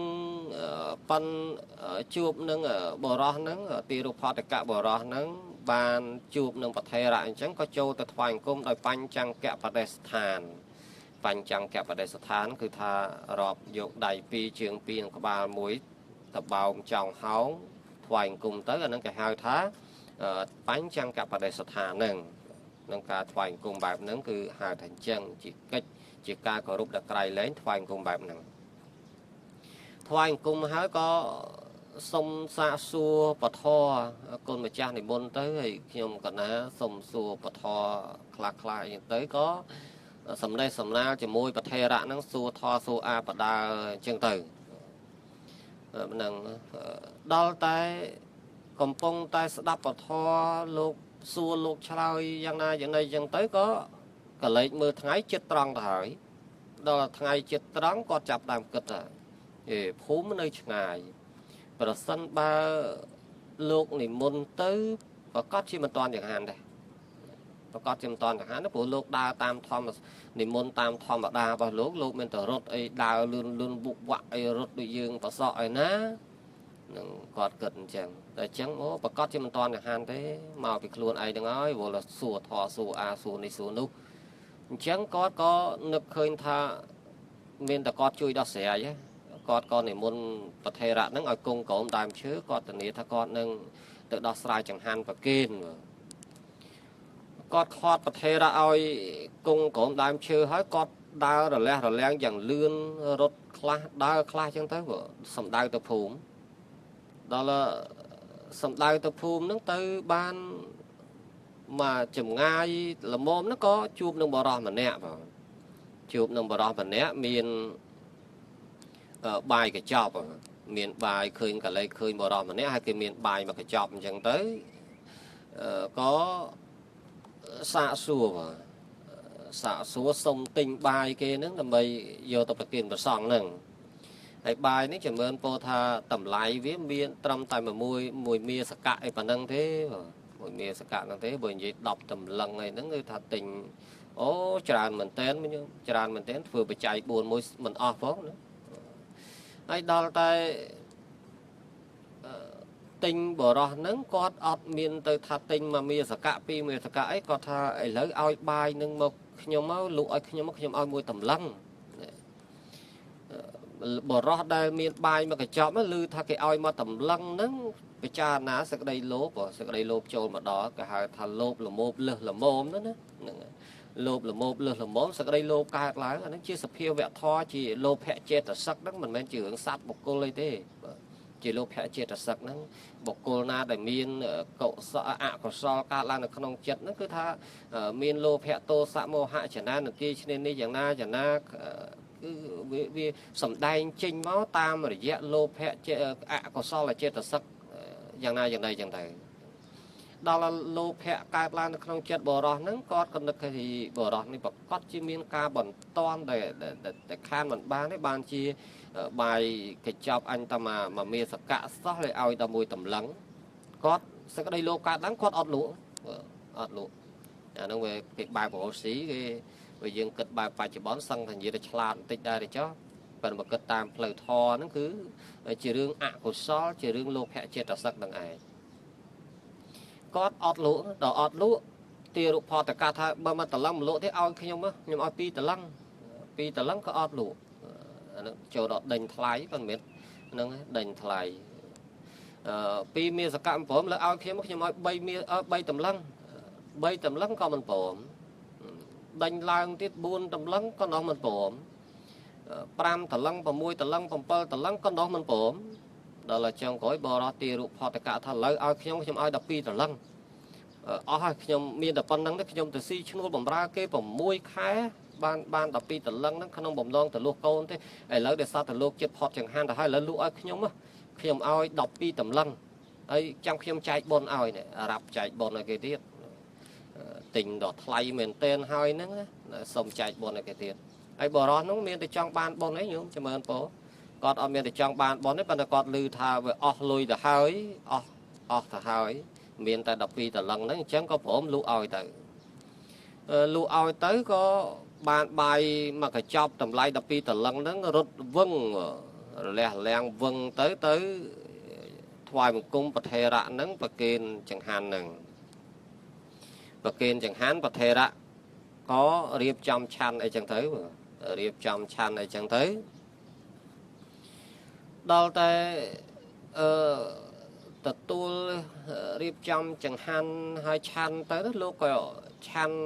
ប៉ិនជួបនឹងបរោះហ្នឹងទីរុផតកៈបរោះហ្នឹងបានជួបនឹងពធេរៈអញ្ចឹងក៏ចូលទៅថ្វាយបង្គំដោយបញ្ចង្គបដិស្ថានបញ្ចង្គបដិស្ថានគឺថារាប់យកដៃពីរជើងពីរនិងក្បាលមួយតបោមចောင်းហោងថ្វាយបង្គំទៅអាហ្នឹងគេហៅថាបញ្ចង្គបដិស្ថានហ្នឹងនឹងការថ្វាយបង្គំបែបហ្នឹងគឺហៅថាអញ្ចឹងជាកិច្ចជាការគោរពដល់ក្រៃលែងថ្វាយបង្គំបែបហ្នឹងថ្វាយបង្គំហើយក៏សុំសាកសួរពធគុណម្ចាស់និមន្តទៅហើយខ្ញុំកណាសុំសួរពធខ្លះខ្លះអញ្ចឹងទៅក៏សំណេះសំណាលជាមួយពធេរៈហ្នឹងសួរធសួរអាបដាអញ្ចឹងទៅហ្នឹងដល់តែកំពុងតែស្ដាប់ពធលោកសួរលោកឆ្លើយយ៉ាងណាយ៉ាងណីអញ្ចឹងទៅក៏កលេចមើលថ្ងៃចិត្តត្រង់ទៅហើយដល់ថ្ងៃចិត្តត្រង់គាត់ចាប់ដើមគិតថាអេភូមិនៅឆ្ងាយប្រសិនបើលោកនិមន្តទៅប្រកាសជាមិនតាន់ចង្ហាន់ដែរប្រកាសជាមិនតាន់ចង្ហាន់ព្រោះលោកដើរតាមធម្មនិមន្តតាមធម្មតារបស់លោកលោកមានតែរត់អីដើរលឿនលឿនបុកវាក់អីរត់ដូចយើងប្រសក់អីណានឹងគាត់គិតអញ្ចឹងតែអញ្ចឹងអូប្រកាសជាមិនតាន់ចង្ហាន់ទេមកពីខ្លួនឯងហ្នឹងហើយព្រោះសួរធរសួរអាសួរនេះសួរនោះអញ្ចឹងគាត់ក៏នឹកឃើញថាមានតែគាត់ជួយដោះស្រាយគាត់ក៏និមន្តពធេរៈហ្នឹងឲ្យគង់ក្រោមដើមឈើគាត់ធានាថាគាត់នឹងទៅដោះស្រាយចង្ហាន់ប្រគេនគាត់ខាត់ពធេរៈឲ្យគង់ក្រោមដើមឈើហើយគាត់ដើររលះរលាំងយ៉ាងលឿនរត់ខ្លះដើរខ្លះអញ្ចឹងទៅសំដៅទៅភូមិដល់សំដៅទៅភូមិហ្នឹងទៅបានមកចម្ងាយល្មមហ្នឹងក៏ជួបនឹងបរោះម្នាក់បងជួបនឹងបរោះម្នាក់មានបាយកញ្ចប់មានបាយឃើញកលេចឃើញបរោះម្នាក់ហើយគេមានបាយមកកញ្ចប់អញ្ចឹងទៅក៏សាកសួរសាកសួរសុំទិញបាយគេហ្នឹងដើម្បីយកទៅប្រគេនព្រះសង្ឃហ្នឹងហើយបាយនេះចម្រើនពោថាតម្លៃវាមានត្រឹមតែមួយមាសកៈអីប៉ុណ្ណឹងទេមួយមាសកៈហ្នឹងទេបើនិយាយ10តម្លឹងអីហ្នឹងគឺថាទិញអូច្រើនមែនតើច្រើនមែនតើធ្វើបច្ច័យ4មួយមិនអស់ផងណាហើយដល់តែទិញបរោះហ្នឹងគាត់អត់មានទៅថាទិញមកមាសកៈពីរមាសកៈអីគាត់ថាឥឡូវឲ្យបាយនឹងមកខ្ញុំមកលក់ឲ្យខ្ញុំខ្ញុំឲ្យមួយតម្លឹងបរោះដែលមានបាយមកកញ្ចប់ឮថាគេឲ្យមកតម្លឹងហ្នឹងពិចារណាសេចក្តីលោភសេចក្តីលោភចូលមកដល់គេហៅថាលោភល្មោភលឹះល្មមហ្នឹងណាហ្នឹងលោភល្មោភលឹះល្មមសេចក្តីលោភកើតឡើងអាហ្នឹងជាសភាវៈធម៌ជាលោភៈចេតសិកហ្នឹងមិនមែនជារឿងសត្វបុគ្គលអីទេជាលោភៈចេតសិកហ្នឹងបុគ្គលណាដែលមានកុសលអកុសលកើតឡើងនៅក្នុងចិត្តហ្នឹងគឺថាមានលោភៈទោសៈមោហៈចនានទាឈ្នានេះយ៉ាងណាយ៉ាងណាគឺវាសំដែងចេញមកតាមរយៈលោភៈអកុសលចេតសិកយ៉ាងណាយ៉ាងណីចឹងទៅដល់លោភៈកើតឡើងនៅក្នុងចិត្តបរោះហ្នឹងគាត់ក៏នឹកឃើញបរោះនេះប្រកាសជាមានការបន្ទាន់ដែលខានមិនបានទេបានជាបាយកញ្ចប់អញតាមកមាសកៈសោះเลยឲ្យតែមួយតម្លឹងគាត់សេចក្តីលោភកើតឡើងគាត់អត់លក់អត់លក់អាហ្នឹងវាគេបែបរស់ស៊ីគេបើយើងគិតបែបបច្ចុប្បន្នសឹងថានិយាយទៅឆ្លាតបន្តិចដែរទេចុះប៉ុន្តែបើគិតតាមផ្លូវធម៌ហ្នឹងគឺជារឿងអកុសលជារឿងលោភៈចេតសិកហ្នឹងឯងគាត់អត់លក់ដល់អត់លក់ទារុផតកាថាបើមកតម្លឹងមិនលក់ទេឲ្យខ្ញុំខ្ញុំឲ្យពីរតម្លឹងពីរតម្លឹងក៏អត់លក់អាហ្នឹងចូលដល់ដេញថ្លៃប៉ុន្មានហ្នឹងដេញថ្លៃពីរមាសកៈមិនព្រមលើឲ្យខ្ញុំខ្ញុំឲ្យ3មា3តម្លឹង3តម្លឹងក៏មិនព្រមដេញឡើងទៀត4តម្លឹងក៏នោះមិនព្រម5តម្លឹង6តម្លឹង7តម្លឹងក៏នោះមិនព្រម ដល់ចុងក្រោយបរោះទារុផតកៈថាឥឡូវឲ្យខ្ញុំខ្ញុំឲ្យ12តលឹងអស់ហើយខ្ញុំមានតែប៉ុណ្្នឹងទេខ្ញុំទៅស៊ីឈ្នួលបំរើគេ6ខែបាន12តលឹងហ្នឹងក្នុងបំណងទៅលួសកូនទេឥឡូវដោយសារតែលោកចិត្តផត់ចង្ហាន់ទៅហើយឥឡូវលក់ឲ្យខ្ញុំខ្ញុំឲ្យ12តលឹងហើយចាំខ្ញុំចែកបុណ្យឲ្យនេះរាប់ចែកបុណ្យឲ្យគេទៀតទិញដល់ថ្លៃមែនទែនហើយហ្នឹងណាសុំចែកបុណ្យឲ្យគេទៀតហើយបរោះហ្នឹងមានតែចង់បានបុណ្យអីញោមចម្រើនពរគាត់អត់មានតែចង់បានបុណ្យទេប៉ុន្តែគាត់ឮថាវាអស់លុយទៅហើយអស់ទៅហើយមានតែ12តលឹងហ្នឹងអញ្ចឹងក៏ព្រមលក់ឲ្យទៅលក់ឲ្យទៅក៏បានបាយមកកញ្ចប់តម្លៃ12តលឹងហ្នឹងរត់វឹងរលះលាងវឹងទៅទៅថ្វាយបង្គំប្រធេរៈហ្នឹងប្រគេនចង្ហាន់ហ្នឹងប្រគេនចង្ហាន់ប្រធេរៈក៏រៀបចំឆាន់អីចឹងទៅរៀបចំឆាន់អីចឹងទៅដល់តែទទួលរៀបចំចង្ហាន់ហើយឆាន់ទៅលោកក៏ឆាន់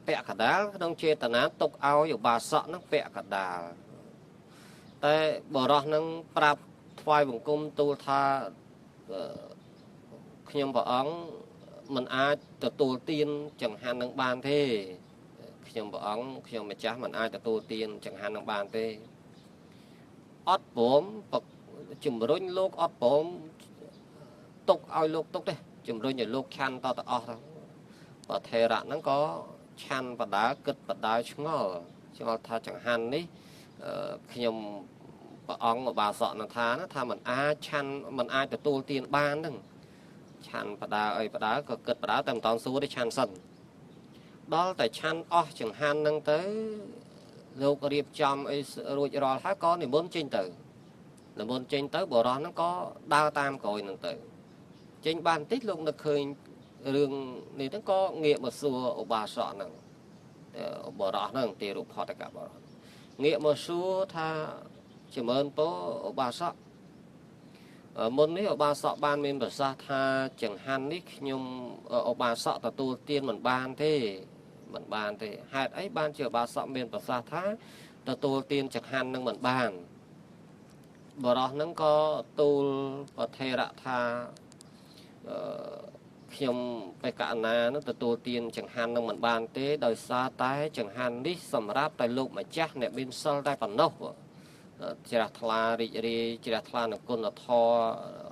ពាក់កដាលក្នុងចេតនាទុកឲ្យឧបាសកហ្នឹងពាក់កដាលតែបរោះហ្នឹងប្រាប់ថ្វាយបង្គំទូលថាខ្ញុំព្រះអង្គមិនអាចទទួលទានចង្ហាន់នឹងបានទេខ្ញុំព្រះអង្គខ្ញុំម្ចាស់មិនអាចទទួលទានចង្ហាន់នឹងបានទេអត់ព្រមជំរុញលោកអត់ព្រមទុកឲ្យលោកទុកទេជំរុញឲ្យលោកឆាន់តទៅអស់ទៅប្រធេរៈហ្នឹងក៏ឆាន់បដាគិតបដាឆ្ងល់ថាចង្ហាន់នេះខ្ញុំព្រះអង្គឧបាសកនឹងថាណាថាមិនអាចឆាន់មិនអាចទទួលទានបានហ្នឹងឆាន់បដាអីបដាក៏គិតបដាតែមិនតន់សួរទេឆាន់សិនដល់តែឆាន់អស់ចង្ហាន់ហ្នឹងទៅលោករៀបចំអីរួចរាល់ហើយក៏និមន្តចេញទៅនិមន្តចេញទៅបរោះហ្នឹងក៏ដើរតាមក្រោយហ្នឹងទៅចេញបានបន្តិចលោកនឹកឃើញរឿងនេះហ្នឹងក៏ងាកមកសួរឧបាសកហ្នឹងបរោះហ្នឹងទារុផតកៈបរោះងាកមកសួរថាចម្រើនពរឧបាសកមុននេះឧបាសកបានមានប្រសាសន៍ថាចង្ហាន់នេះខ្ញុំឧបាសកទទួលទានមិនបានទេមិនបានទេហេតុអីបានជាឧបាសកមានប្រសាសន៍ថាទទួលទានចង្ហាន់នឹងមិនបានបរោះហ្នឹងក៏ទូលប្រធេរៈថាខ្ញុំបេកណានឹងទទួលទានចង្ហាន់នឹងមិនបានទេដោយសារតែចង្ហាន់នេះសម្រាប់តែលោកម្ចាស់អ្នកមានសិលតែប៉ុណ្ណោះជ្រះថ្លារីករាយជ្រះថ្លានឹងគុណធម៌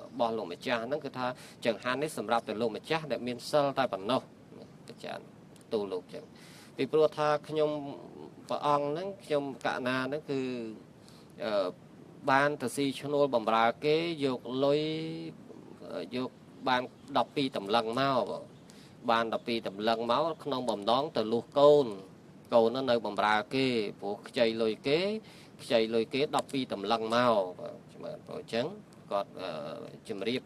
របស់លោកម្ចាស់ហ្នឹងគឺថាចង្ហាន់នេះសម្រាប់តែលោកម្ចាស់អ្នកមានសិលតែប៉ុណ្ណោះអាចារ្យទូលលោកចឹងពីព្រោះថាខ្ញុំព្រះអង្គហ្នឹងខ្ញុំកណាហ្នឹងគឺបានទៅស៊ីឈ្នួលបំរើគេយកលុយយកបាន12តម្លឹងមកបាន12តម្លឹងមកក្នុងបំណងទៅលុះកូនកូននៅបំរើគេព្រោះខ្ចីលុយគេខ្ចីលុយគេ12តម្លឹងមកបាទព្រោះអញ្ចឹងគាត់ជំរាប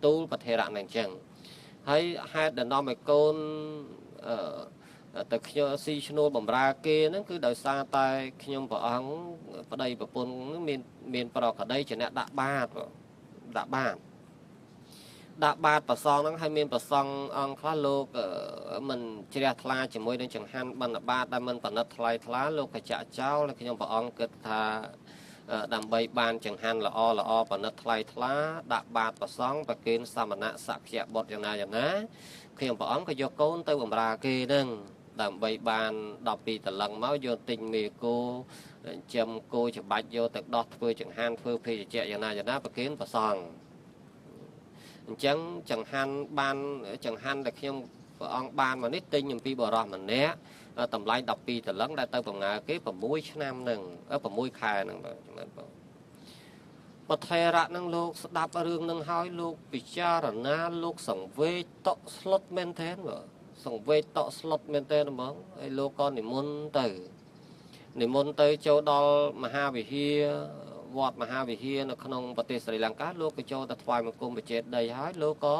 ទូលប្រធេរៈនឹងអញ្ចឹងហើយហេតុដែលនាំឲ្យកូនទៅខ្ញុំស៊ីឈ្នួលបំរើគេហ្នឹងគឺដោយសារតែខ្ញុំព្រះអង្គប្តីប្រពន្ធមានប្រកដីជាអ្នកដាក់បាតដាក់បាតដាក់បាតប្រសងហ្នឹងហើយមានប្រសងអង្គខ្លះលោកមិនជ្រះថ្លាជាមួយនឹងចង្ហាន់បណ្ឌបាតដែលមិនផលិតថ្លៃថ្លាលោកក៏ចាក់ចោលខ្ញុំព្រះអង្គគិតថាដើម្បីបានចង្ហាន់ល្អល្អផលិតថ្លៃថ្លាដាក់បាតប្រសងប្រគេនសមណៈសក្យបុត្រយ៉ាងណាយ៉ាងណាខ្ញុំព្រះអង្គក៏យកកូនទៅបម្រើគេហ្នឹងដើម្បីបាន12តលឹងមកយកទិញមេគោចិញ្ចឹមគោច្បាច់យកទៅដោះធ្វើចង្ហាន់ធ្វើភេសជ្ជៈយ៉ាងណាយ៉ាងណាប្រគេនប្រសងអញ្ចឹងចង្ហាន់បានចង្ហាន់ដែលខ្ញុំព្រះអង្គបានមកនេះទិញអំពីបរោះម្នាក់តម្លៃ12តលឹងដែលទៅបង្ើគេ6ឆ្នាំហ្នឹង6ខែហ្នឹងបាទចំណិតបងប្រធេរៈហ្នឹងលោកស្ដាប់រឿងហ្នឹងហើយលោកពិចារណាលោកសង្វេគតក់ស្លុតមែនទែនបាទសង្វេគតក់ស្លុតមែនទែនហ្មងហើយលោកក៏និមន្តទៅនិមន្តទៅចូលដល់មហាវិហារវត្តមហាវិហារនៅក្នុងប្រទេសស្រីលង្កាលោកក៏ចូលទៅថ្វាយបង្គំបច្ចេតីហើយលោកក៏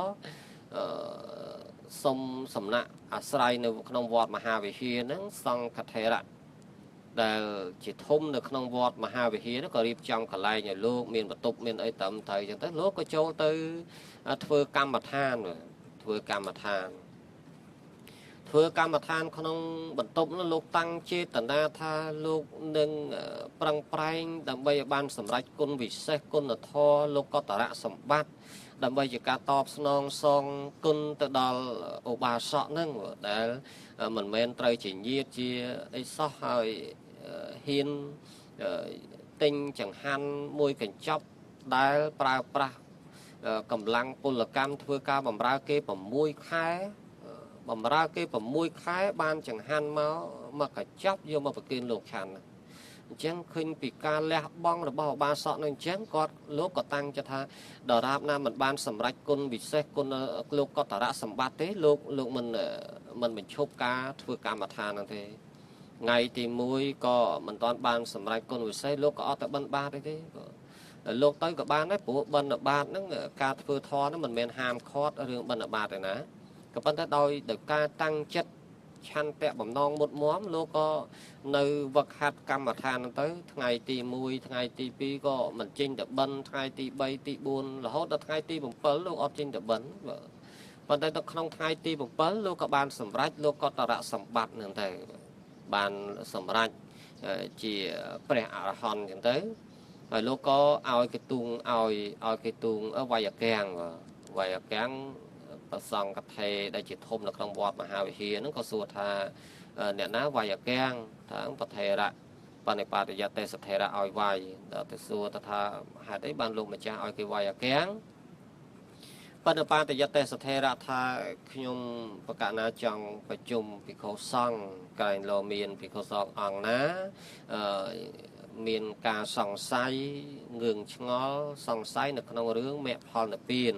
សុំសំណាក់អាស្រ័យនៅក្នុងវត្តមហាវិហារហ្នឹងសង្ឃថេរៈដែលជាធំនៅក្នុងវត្តមហាវិហារនោះក៏រៀបចំកន្លែងឲ្យលោកមានបន្ទប់មានអីត្រឹមត្រូវអញ្ចឹងទៅលោកក៏ចូលទៅធ្វើកម្មដ្ឋានធ្វើកម្មដ្ឋាន ធ្វើកម្មដ្ឋានក្នុងបន្ទប់នោះលោកតាំងចេតនាថាលោកនឹងប្រឹងប្រែងដើម្បីឲ្យបានសម្រេចគុណវិសេសគុណធម៌លោកកតរៈសម្បត្តិដើម្បីជាការតបស្នងសងគុណទៅដល់ឧបាសកហ្នឹងដែលមិនមែនត្រូវជាញាតិជាអីសោះហើយហ៊ានទិញចង្ហាន់មួយកញ្ចប់ដែលប្រើប្រាស់កម្លាំងពលកម្មធ្វើការបម្រើគេ6ខែបំរើគេ6ខែបានចង្ហាន់មកមកកញ្ចប់យកមកប្រគេនលោកឆាន់អញ្ចឹងឃើញពីការលះបង់របស់ឧបាសកនឹងអញ្ចឹងគាត់លោកក៏តាំងចិត្តថាដរាបណាមិនបានសម្រេចគុណវិសេសគុណលោកកតរៈសម្បត្តិទេលោកមិនបញ្ឈប់ការធ្វើកម្មដ្ឋានហ្នឹងទេថ្ងៃទី1ក៏មិនទាន់បានសម្រេចគុណវិសេសលោកក៏អត់ទៅបិណ្ឌបាតទេលោកទៅក៏បានដែរព្រោះបិណ្ឌបាតហ្នឹងការធ្វើធម៌ហ្នឹងមិនមែនហាមឃាត់រឿងបិណ្ឌបាតទេណាក៏ប៉ុន្តែដោយការតាំងចិត្តឆន្ទៈបំណងមុតមមលោកក៏នៅវឹកហាត់កម្មដ្ឋានហ្នឹងទៅថ្ងៃទី1ថ្ងៃទី2ក៏មិនចេញទៅបិណ្ឌថ្ងៃទី3ទី4រហូតដល់ថ្ងៃទី7លោកអត់ចេញទៅបិណ្ឌប៉ុន្តែដល់ក្នុងថ្ងៃទី7លោកក៏បានសម្រេចលោកកតរៈសម្បត្តិហ្នឹងទៅបានសម្រេចជាព្រះអរហន្តចឹងទៅហើយលោកក៏ឲ្យគេទូងឲ្យគេទូងវាយកាំងវាយកាំងប្រសង្ឃកថេដែលជាធំនៅក្នុងវត្តមហាវិហារហ្នឹងក៏សួរថាអ្នកណាវាយកាំងថាបថេរៈបនិបាតយទេសថេរៈឲ្យវាយដល់ទៅសួរថាហេតុអីបានលោកម្ចាស់ឲ្យគេវាយកាំងបនិបាតយទេសថេរៈថាខ្ញុំបកណាចង់ប្រជុំភិក្ខុសង្ឃក្រែងលោមានភិក្ខុសង្ឃអង្គណាមានការសង្ស័យងឿងឆ្ងល់សង្ស័យនៅក្នុងរឿងមគ្គផលនិព្វាន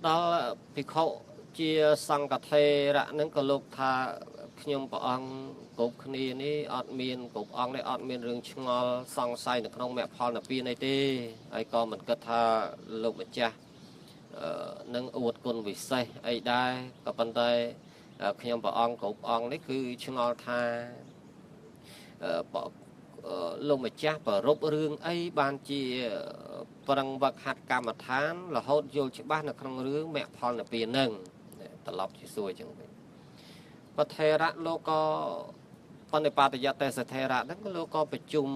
ដល់ភិក្ខុជាសង្ឃថេរៈហ្នឹងក៏លោកថាខ្ញុំព្រះអង្គគ្រប់គ្នានេះអត់មានគ្រប់អង្គនេះអត់មានរឿងឆ្ងល់សង្ស័យនៅក្នុងមគ្គផលនិព្វានអីទេហើយក៏មិនគិតថាលោកម្ចាស់នឹងអួតគុណវិសេសអីដែរក៏ប៉ុន្តែខ្ញុំព្រះអង្គគ្រប់អង្គនេះគឺឆ្ងល់ថាលោកម្ចាស់ប្ររពរឿងអីបានជាប្រឹងវឹកហាត់កម្មដ្ឋានរហូតយល់ច្បាស់នៅក្នុងរឿងមគ្គផលនិព្វានហ្នឹងត្រឡប់ជាសួរអញ្ចឹងវិញបថេរៈលោកក៏បនិបាតយទេសថេរៈហ្នឹងលោកក៏ប្រជុំ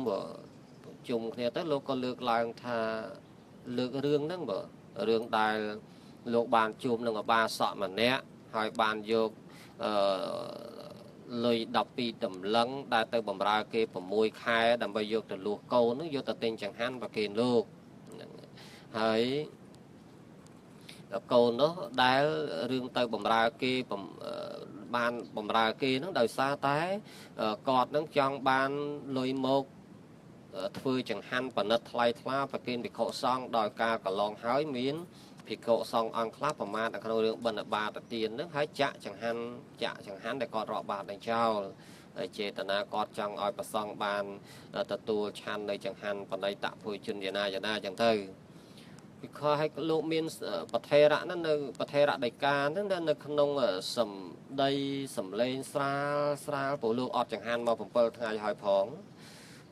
គ្នាទៅលោកក៏លើកឡើងថាលើករឿងហ្នឹងបើរឿងដែលលោកបានជួបនឹងឧបាសកម្នាក់ហើយបានយកលុយ12តម្លឹងដែលទៅបំរើគេ6ខែដើម្បីយកទៅលួសកូនហ្នឹងយកទៅទិញចង្ហាន់ប្រគេនលោកហ្នឹងហើយកូននោះដែលរឿងទៅបំរើគេបានបំរើគេហ្នឹងដោយសារតែគាត់ហ្នឹងចង់បានលុយមកធ្វើចង្ហាន់ផលិតថ្លៃថ្លាប្រគេនភិក្ខុសង្ឃដោយការកន្លងហើយមានភិក្ខុសង្ឃអង្គខ្លះប្រមាថនៅក្នុងរឿងបិណ្ឌបាតទានហ្នឹងហើយចាក់ចង្ហាន់ដែលគាត់រាប់បាតនឹងចោលហើយចេតនាគាត់ចង់ឲ្យប្រសង្ឃបានទទួលឆាន់នៅចង្ហាន់បណិតភោជនយាណាយាណាចឹងទៅភិក្ខុឲ្យលោកមានបថេរៈហ្នឹងនៅបថេរៈដីកាហ្នឹងនៅក្នុងសម្ដីសំឡេងស្រាលស្រាលព្រោះលោកអត់ចង្ហាន់មក7ថ្ងៃហើយផង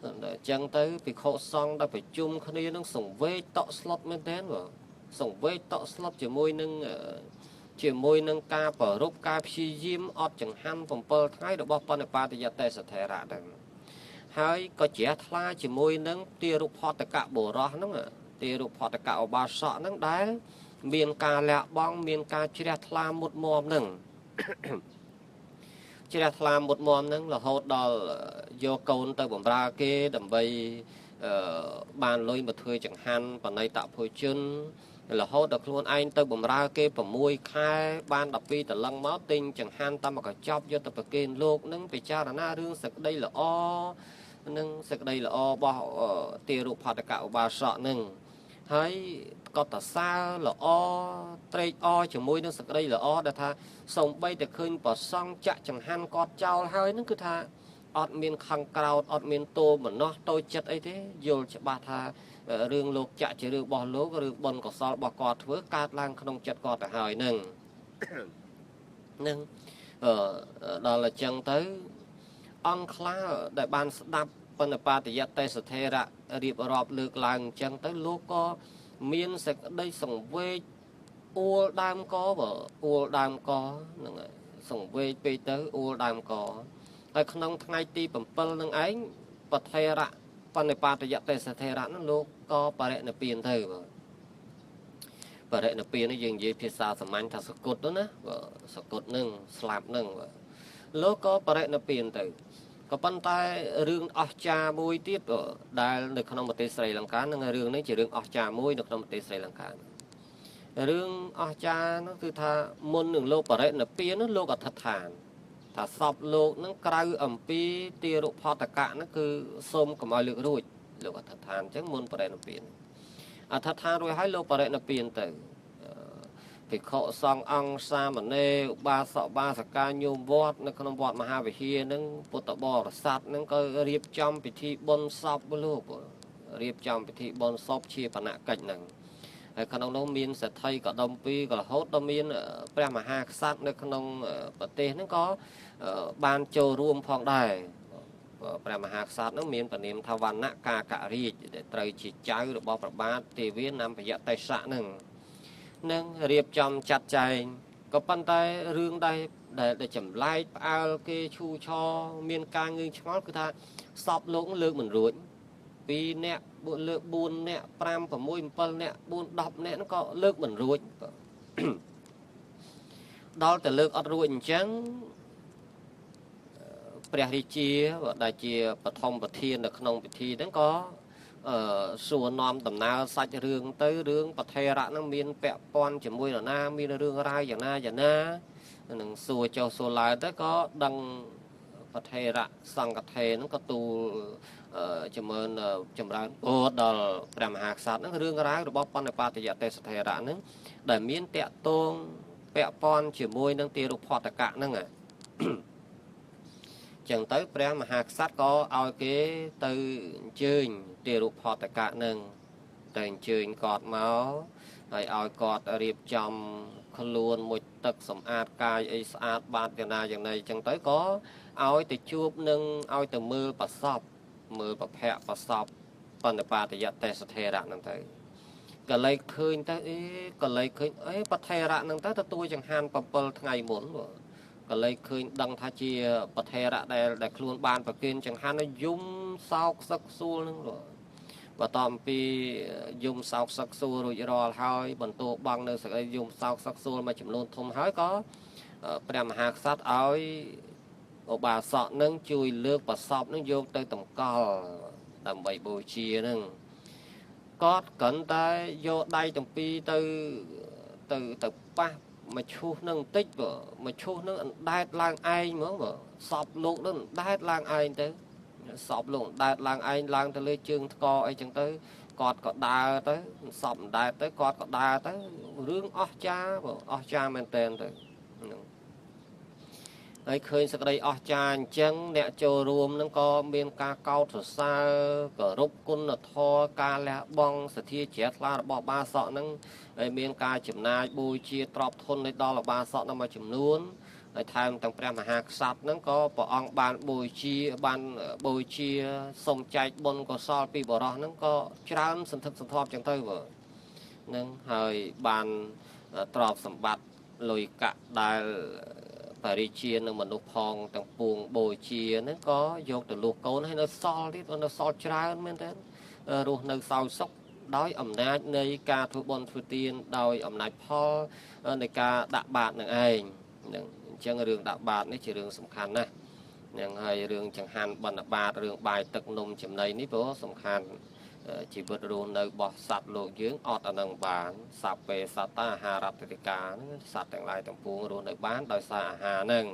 អញ្ចឹងទៅភិក្ខុសង្ឃដែលប្រជុំគ្នានឹងសង្វេគតក់ស្លុតមែនទែនបងសង្វេគតក់ស្លុតជាមួយនឹងការប្ររពការព្យាយាមអត់ចង្ហាន់7ថ្ងៃរបស់បនិបាតយទេសថេរៈហ្នឹងហើយក៏ជ្រះថ្លាជាមួយនឹងទារុផតកៈបុរសហ្នឹងទារុផតកៈឧបាសកហ្នឹងដែលមានការលះបង់មានការជ្រះថ្លាមុតមមហ្នឹងជ្រះថ្លាមុតមមហ្នឹងរហូតដល់យកកូនទៅបម្រើគេដើម្បីបានលុយមកធ្វើចង្ហាន់បណិតភោជនរហូតដល់ខ្លួនឯងទៅបម្រើគេ6ខែបាន12តលឹងមកទិញចង្ហាន់តាមកញ្ចប់យកទៅប្រគេនលោកនឹងពិចារណារឿងសេចក្តីល្អនិងសេចក្តីល្អរបស់ទារុផតកឧបាសកនឹងហើយក៏តសើល្អត្រេកអរជាមួយនឹងសេចក្តីល្អដែលថាសំបីតែឃើញប្រសង់ចាក់ចង្ហាន់គាត់ចោលហើយនឹងគឺថាអត់មានខឹងក្រោតអត់មានទោមនស្សតូចចិត្តអីទេយល់ច្បាស់ថារឿងលោកចាក់ជារឿងរបស់លោករឿងបុណ្យកុសលរបស់គាត់ធ្វើកើតឡើងក្នុងចិត្តគាត់ទៅហើយនឹងនឹងដល់អញ្ចឹងទៅអង្គខ្លះដែលបានស្ដាប់បនិបាតយទេសថេរៈរៀបរាប់លើកឡើងអញ្ចឹងទៅលោកក៏មានសេចក្តីសង្វេគអួលដើមកបើអួលដើមកហ្នឹងហើយ សង្វេគពេកទៅអួលដើមកហើយក្នុងថ្ងៃទី7នឹងឯងបថេរៈបណ្ឌបាតយទេសថេរៈនោះលោកក៏បរិនិព្វានទៅបាទបរិនិព្វាននេះយើងនិយាយភាសាសាមញ្ញថាសគត់ទៅណាបាទសគត់នឹងស្លាប់នឹងបាទលោកក៏បរិនិព្វានទៅក៏ប៉ុន្តែរឿងអស្ចារ្យមួយទៀតដែលនៅក្នុងប្រទេសស្រីលង្កានឹងរឿងនេះជារឿងអស្ចារ្យមួយនៅក្នុងប្រទេសស្រីលង្ការឿងអស្ចារ្យនោះគឺថាមុននឹងលោកបរិនិព្វាននោះលោកអធិដ្ឋានថាសពលោកនឹងក្រៅអំពីទារុផតកៈនោះគឺសូមកុំឲ្យលើករួចលោកអធិដ្ឋានអញ្ចឹងមុនបរិនិព្វានអធិដ្ឋានរួចហើយលោកបរិនិព្វានទៅភិក្ខុសង្ឃអង្គសាមណេរឧបាសកបាសិកាញោមវត្តនៅក្នុងវត្តមហាវិហារនឹងពុទ្ធបរិស័ទនឹងក៏រៀបចំពិធីបុណ្យសពលោករៀបចំពិធីបុណ្យសពជាបណកិច្ចហ្នឹងហើយក្នុងនោះមានសេដ្ឋីកដុំពីរក៏រហូតដល់មានព្រះមហាក្សត្រនៅក្នុងប្រទេសហ្នឹងក៏បានចូលរួមផងដែរព្រះមហាក្សត្រនោះមានព្រះនាមថាវណ្ណៈកាករាជដែលត្រូវជាចៅរបស់ព្រះបាទទេវានំពយទេសៈហ្នឹងនឹងរៀបចំចាត់ចែងក៏ប៉ុន្តែរឿងដែលចម្លែកផ្អើលគេឈូឆរមានការងឿងឆ្ងល់គឺថាសពលោកលើកមិនរួច2នាក់លើក4នាក់5 6 7នាក់4 10នាក់ហ្នឹងក៏លើកមិនរួចដល់តែលើកអត់រួចអញ្ចឹងព្រះរាជាដែលជាបឋមប្រធាននៅក្នុងពិធីហ្នឹងក៏សួរនាំដំណើរសាច់រឿងទៅរឿងបថេរៈហ្នឹងមានពាក់ព័ន្ធជាមួយនរណាមានរឿងរ៉ាវយ៉ាងណាយ៉ាងណានឹងសួរចុះសួរឡើងទៅក៏ដឹងបថេរៈសង្កថេហ្នឹងក៏ទូលចម្រើនពរដល់ព្រះមហាក្សត្រហ្នឹងរឿងរ៉ាវរបស់បណ្ឌបាតយទេសថេរៈហ្នឹងដែលមានតាក់ទងពាក់ព័ន្ធជាមួយនឹងទារុផតកៈហ្នឹងចឹងទៅព្រះមហាក្សត្រក៏ឲ្យគេទៅអញ្ជើញទារុផតកៈនឹងទៅអញ្ជើញគាត់មកហើយឲ្យគាត់រៀបចំខ្លួនមួយទឹកសម្អាតកាយអីស្អាតបាតយ៉ាងណាយ៉ាងណីចឹងទៅក៏ឲ្យទៅជួបនឹងឲ្យទៅមើលប្រសពមើលប្រភៈប្រសពបណ្ឌបាតយទេសថេរៈហ្នឹងទៅក៏លេខឃើញទៅអីក៏លេខឃើញអីបថេរៈហ្នឹងទៅទទួលចង្ហាន់7ថ្ងៃមុនក៏លេខឃើញដឹងថាជាបថេរៈដែលខ្លួនបានប្រគេនចង្ហាន់យំសោកសឹកសួលហ្នឹងបន្តអំពីយំសោកសឹកសួលរួចរាល់ហើយបន្ទោបង់នៅសេចក្តីយំសោកសឹកសួលមួយចំនួនធំហើយក៏ព្រះមហាក្សត្រឲ្យឧបាសកនឹងជួយលើកប្រសពនឹងយកទៅតម្កល់ដើម្បីបូជានឹងគាត់គ្រាន់តែយកដៃទាំងពីរទៅទៅទៅប៉ះមួយឈូសនឹងបន្តិចមួយឈូសនឹងអណ្ដែតឡើងឯងហ្មងសពលោកនឹងអណ្ដែតឡើងឯងទៅសពលោកអណ្ដែតឡើងឯងឡើងទៅលើជើងថ្កអីចឹងទៅគាត់ក៏ដើរទៅសពអណ្ដែតទៅគាត់ក៏ដើរទៅរឿងអស្ចារ្យអស្ចារ្យមែនទែនទៅហ្នឹងហើយឃើញសក្តីអស្ចារ្យអញ្ចឹងអ្នកចូលរួមនឹងក៏មានការកោតសរសើរគោរពគុណធម៌ការលះបង់សទ្ធាជ្រះថ្លារបស់បាសកនឹងហើយមានការចំណាយបូជាទ្រព្យធននៃដល់បាសកនឹងមួយចំនួនហើយថែមទាំងព្រះមហាក្សត្រនឹងក៏ព្រះអង្គបានបូជាសុំចែកបុណ្យកុសលពីបរោះនឹងក៏ច្រើនសន្ធឹកសន្ធាប់ចឹងទៅនឹងហើយបានទ្រព្យសម្បត្តិលុយកាក់ដែលបរិជានឹងមនុស្សផងទាំងពួងបូជាហ្នឹងក៏យកទៅលួសកូនហើយនៅសល់ទៀតនៅសល់ច្រើនមែនទេរស់នៅសោយសុខដោយអំណាចនៃការធ្វើបុណ្យធ្វើទានដោយអំណាចផលនៃការដាក់បាតនឹងឯងហ្នឹងអញ្ចឹងរឿងដាក់បាតនេះជារឿងសំខាន់ណាស់ហ្នឹងហើយរឿងចង្ហាន់បណ្ឌបាតរឿងបាយទឹកនំចំណីនេះព្រោះសំខាន់ជីវិតរស់នៅរបស់សត្វលោកយើងអត់អានឹងបានសព្វេសត្តាអាហារតិកាហ្នឹងសត្វទាំងឡាយទាំងពួងរស់នៅបានដោយសារអាហារហ្នឹង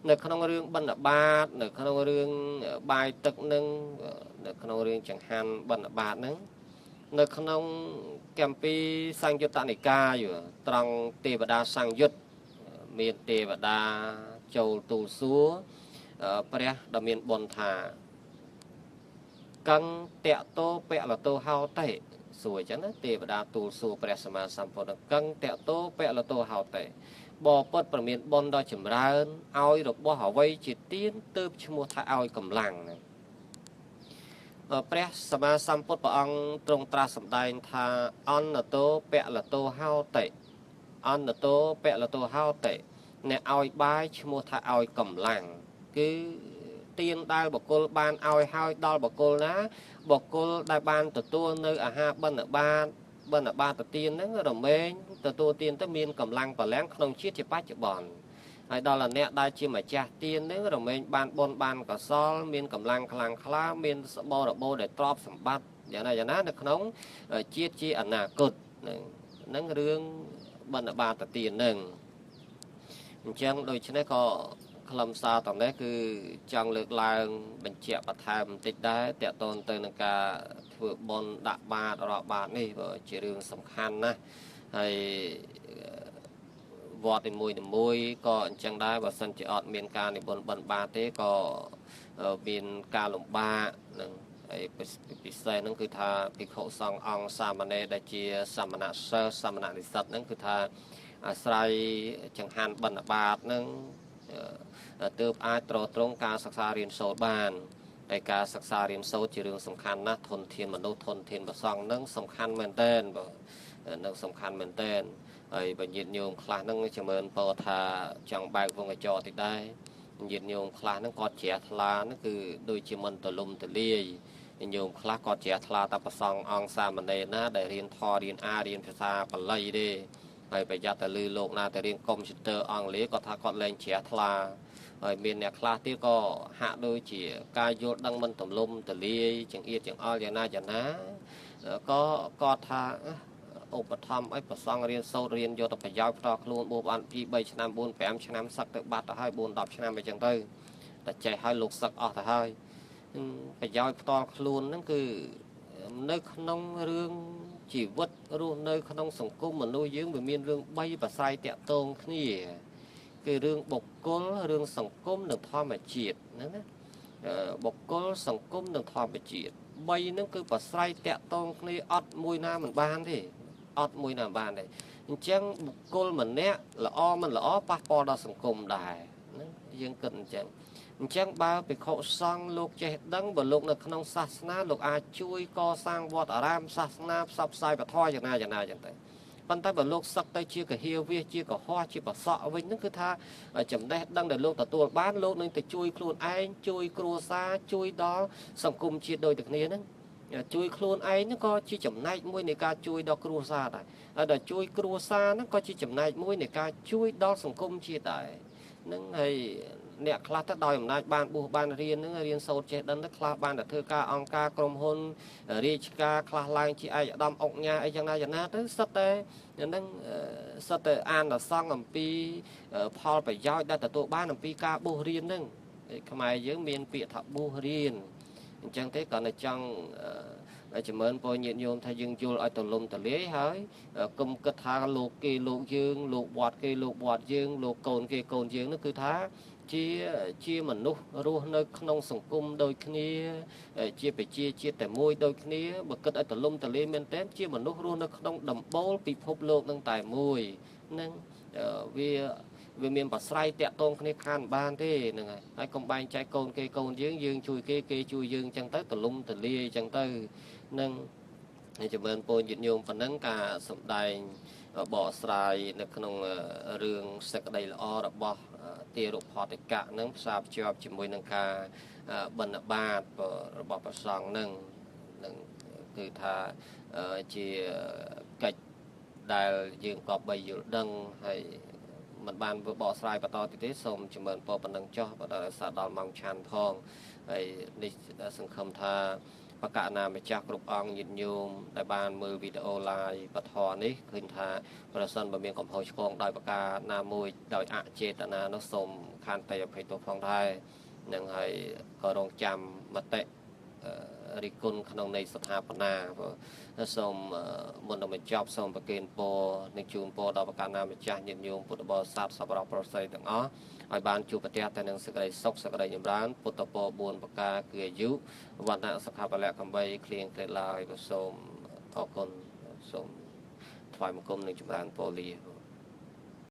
នៅក្នុងរឿងបណ្ឌបាតនៅក្នុងរឿងបាយទឹកហ្នឹងនៅក្នុងរឿងចង្ហាន់បណ្ឌបាតហ្នឹងនៅក្នុងគម្ពីរសង្យុត្តនិកាយត្រង់ទេវតាសង្យុត្តមានទេវតាចូលទូលសួរព្រះដ៏មានបុណ្យថាកឹងតេតោពលតោហោតេសួរអញ្ចឹងណាទេវតាទូលសួរព្រះសម្មាសម្ពុទ្ធកឹងតេតោពលតោហោតេបបិទ្ធប្រមានបុណ្យដ៏ចម្រើនឲ្យរបស់អ្វីជាទានទើបឈ្មោះថាឲ្យកម្លាំងណាព្រះសម្មាសម្ពុទ្ធព្រះអង្គទ្រង់ត្រាស់សម្ដែងថាអន្តតោពលតោហោតេអន្តតោពលតោហោតេ អ្នកឲ្យបាយឈ្មោះថាឲ្យកម្លាំងគឺទានដែលបុគ្គលបានឲ្យហើយដល់បុគ្គលណាបុគ្គលដែលបានទទួលនៅអាហារបិណ្ឌបាតបិណ្ឌបាតទានហ្នឹងរមែងទទួលទានទៅមានកម្លាំងបលាំងក្នុងជាតិជាបច្ចុប្បន្នហើយដល់អ្នកដែលជាម្ចាស់ទានហ្នឹងរមែងបានបុណ្យបានកុសលមានកម្លាំងខ្លាំងក្លាមានបរិបូរណ៍ដែលទ្រព្យសម្បត្តិយ៉ាងណាយ៉ាងណានៅក្នុងជាតិជាអនាគតហ្នឹងរឿងបិណ្ឌបាតទានហ្នឹងអញ្ចឹងដូច្នេះក៏ខ្លឹមសារតនេះគឺចង់លើកឡើងបញ្ជាក់បន្ថែមបន្តិចដែរតកតូនទៅនឹងការធ្វើបុណ្យដាក់បាតរាប់បាតនេះជារឿងសំខាន់ណាស់ហើយវត្តនីមួយៗក៏អញ្ចឹងដែរបើសិនជាអត់មានការនិមន្តបិណ្ឌបាតទេក៏មានការលំបាកនឹងហើយពិសេសហ្នឹងគឺថាភិក្ខុសង្ឃអង្គសាមណេរដែលជាសមណសិស្សសមណនិស្សិតហ្នឹងគឺថាអាស្រ័យចង្ហាន់បិណ្ឌបាតហ្នឹងទើបអាចទ្រទ្រង់ការសិក្សារៀនសូត្របានតែការសិក្សារៀនសូត្រជារឿងសំខាន់ណាស់ធនធានមនុស្សធនធានព្រះសង្ឃហ្នឹងសំខាន់មែនទែនបើនឹងសំខាន់មែនទែនហើយបើញាតិញោមខ្លះហ្នឹងចម្រើនពរថាចង់បែកវងកញ្ចក់តិចដែរញាតិញោមខ្លះហ្នឹងគាត់ជ្រះថ្លាហ្នឹងគឺដូចជាមិនទលំទលាយញោមខ្លះគាត់ជ្រះថ្លាតែព្រះសង្ឃអង្គសាមណេរណាដែលរៀនធម៌រៀនអារៀនភាសាបាលីទេហើយប្រយ័ត្នតែលឺលោកណាតែរៀនកុំព្យូទ័រអង់គ្លេសគាត់ថាគាត់លែងជ្រះថ្លាហើយមានអ្នកខ្លះទៀតក៏ហាក់ដូចជាការយល់ដឹងមិនទលំទលាយចង្អៀតចង្អល់យ៉ាងណាយ៉ាងណាក៏គាត់ថាឧបត្ថម្ភឲ្យព្រះសង្ឃរៀនសូត្ររៀនយកទៅប្រយោជន៍ផ្ទាល់ខ្លួនបួសបាន2 3ឆ្នាំ4 5ឆ្នាំសឹកទៅបាត់ទៅហើយ4 10ឆ្នាំអីចឹងទៅតែចេះហើយលោកសឹកអស់ទៅហើយប្រយោជន៍ផ្ទាល់ខ្លួនហ្នឹងគឺនៅក្នុងរឿងជីវិតរស់នៅក្នុងសង្គមមនុស្សយើងវាមានរឿង3ប្រស័យតាក់ទងគ្នាគឺរឿងបុគ្គលរឿងសង្គមនិងធម្មជាតិហ្នឹងណាបុគ្គលសង្គមនិងធម្មជាតិ3ហ្នឹងគឺប្រស្រ័យតាក់ទងគ្នាអត់មួយណាមិនបានទេអត់មួយណាបានទេអញ្ចឹងបុគ្គលម្នាក់ល្អមិនល្អប៉ះពាល់ដល់សង្គមដែរហ្នឹងយើងគិតអញ្ចឹងអញ្ចឹងបើភិក្ខុសង្ឃលោកចេះដឹងបើលោកនៅក្នុងសាសនាលោកអាចជួយកសាងវត្តអារាមសាសនាផ្សព្វផ្សាយពធយ៉ាងណាយ៉ាងណាចឹងទៅប៉ុន្តែបើលោកសឹកទៅជាកាហៀវាសជាកុហកជាប្រសក់វិញហ្នឹងគឺថាចំណេះដឹងដែលលោកទទួលបានលោកនឹងទៅជួយខ្លួនឯងជួយគ្រួសារជួយដល់សង្គមជាតិដូចតែគ្នាហ្នឹងជួយខ្លួនឯងហ្នឹងក៏ជាចំណែកមួយនៃការជួយដល់គ្រួសារដែរហើយដល់ជួយគ្រួសារហ្នឹងក៏ជាចំណែកមួយនៃការជួយដល់សង្គមជាតិដែរហ្នឹងហើយអ្នកខ្លះទៅដោយអំណាចបានបួសបានរៀនហ្នឹងរៀនសូត្រចេះដឹងទៅខ្លះបានតែធ្វើការអង្គការក្រុមហ៊ុនរាជការខ្លះឡើងជាឯកឧត្តមអុកញ៉ាអីយ៉ាងណាយ៉ាងណាទៅសិតតែហ្នឹងសិតតែអានដល់សង្ឃអំពីផលប្រយោជន៍ដែលទទួលបានអំពីការបួសរៀនហ្នឹងខ្មែរយើងមានពាក្យថាបួសរៀនអញ្ចឹងទេគ្រាន់តែចង់ចម្រើនពរញាតិញោមថាយើងយល់ឲ្យទលំទលាយហើយគុំគិតថាលោកគេលោកយើងលោកវត្តគេលោកវត្តយើងលោកកូនគេកូនយើងនោះគឺថាជាមនុស្សរស់នៅក្នុងសង្គមដូចគ្នាជាប្រជាជាតិតែមួយដូចគ្នាបើគិតឲ្យទលំទលាយមែនទែនជាមនុស្សរស់នៅក្នុងដំបូលពិភពលោកនឹងតែមួយនឹងវាមានប្រស្រ័យតាក់ទងគ្នាខានបានទេហ្នឹងហើយហើយកុំបែងចែកកូនគេកូនយើងយើងជួយគេគេជួយយើងអញ្ចឹងទៅទលំទលាយអញ្ចឹងទៅនឹងចម្រើនពរញាតិញោមប៉ុណ្ណឹងការសម្ដែងបកស្រាយនៅក្នុងរឿងសេចក្តីល្អរបស់ទារុផតិកៈនឹងផ្សារភ្ជាប់ជាមួយនឹងការបិណ្ឌបាតរបស់ព្រះសង្ឃនឹងនឹងគឺថាជាកិច្ចដែលយើងក៏បីយល់ដឹងហើយមិនបានបកស្រាយបន្តទៀតទេសូមចម្រើនពរប៉ុណ្ណឹងចុះបើដល់សារដល់ម៉ោងឆានផងហើយនេះសង្ឃឹមថាបកណាម្ចាស់គ្រប់អង្គញាតិញោមដែលបានមើលវីដេអូ live ពធនេះឃើញថាប្រសិនបើមានកំហុសឆ្គងដោយប្រការណាមួយដោយអចេតនានោះសូមខន្តីអភ័យទោសផងដែរនឹងហើយក៏រងចាំមតិរិះគន់ក្នុងន័យស្ថាបនាសូមមុននឹងបញ្ចប់សូមប្រគេនពរនិងជូនពរដល់ប្រការណាម្ចាស់ញាតិញោមពុទ្ធបរិស័ទសប្បុរសប្រុសស្រីទាំងអស់ឲ្យបានជួបប្រទះតែនឹងសេចក្តីសុខសេចក្តីចម្រើនពុទ្ធពរ4ប្រការគឺអាយុវណ្ណៈសុខៈពលៈកំបីគ្លៀងគ្លេតឡើយក៏សូមអរគុណសូមថ្វាយបង្គំនិងចម្រើនពរលា